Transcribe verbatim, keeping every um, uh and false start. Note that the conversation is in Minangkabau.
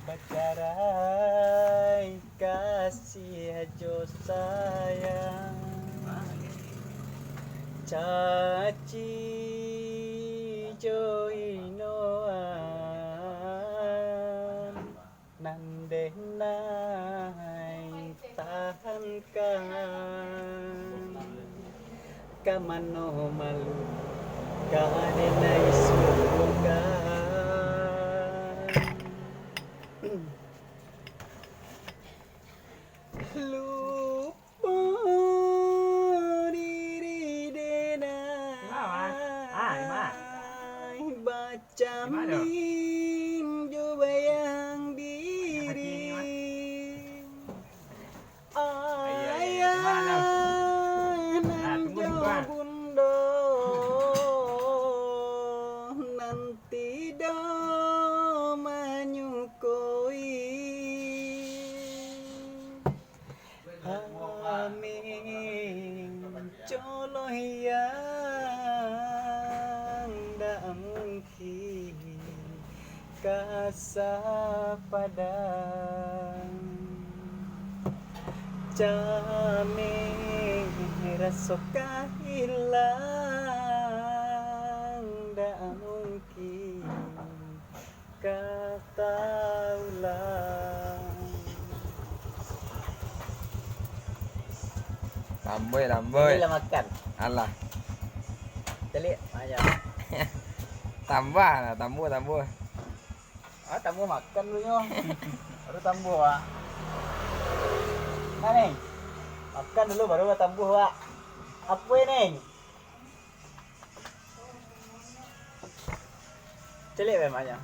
Bacarai kasih jo sayang, caci jo inoan, nan deh nai tahankan. Ka mano malu, ka deh nai sukokan. Lupo diri deh nai bacamin jo bayang diri. Ayah nan jo bundo nan tidak manyukoi. Amin. Coloh yang dak mungkin ka sapadang. Cameh raso ka ilang, dak mungkin ka taulang. Lamboi, lamboi. Ini lah makan. Alah. Calik, ayo. Tambah lah, tambah, tambah. Ah, tambah makan dulu nyo. Baru tambah, Wak. Nah, Neng. Makan dulu, baru tambah, Wak. Apa ini, Neng? Calik, Wak, maknyo.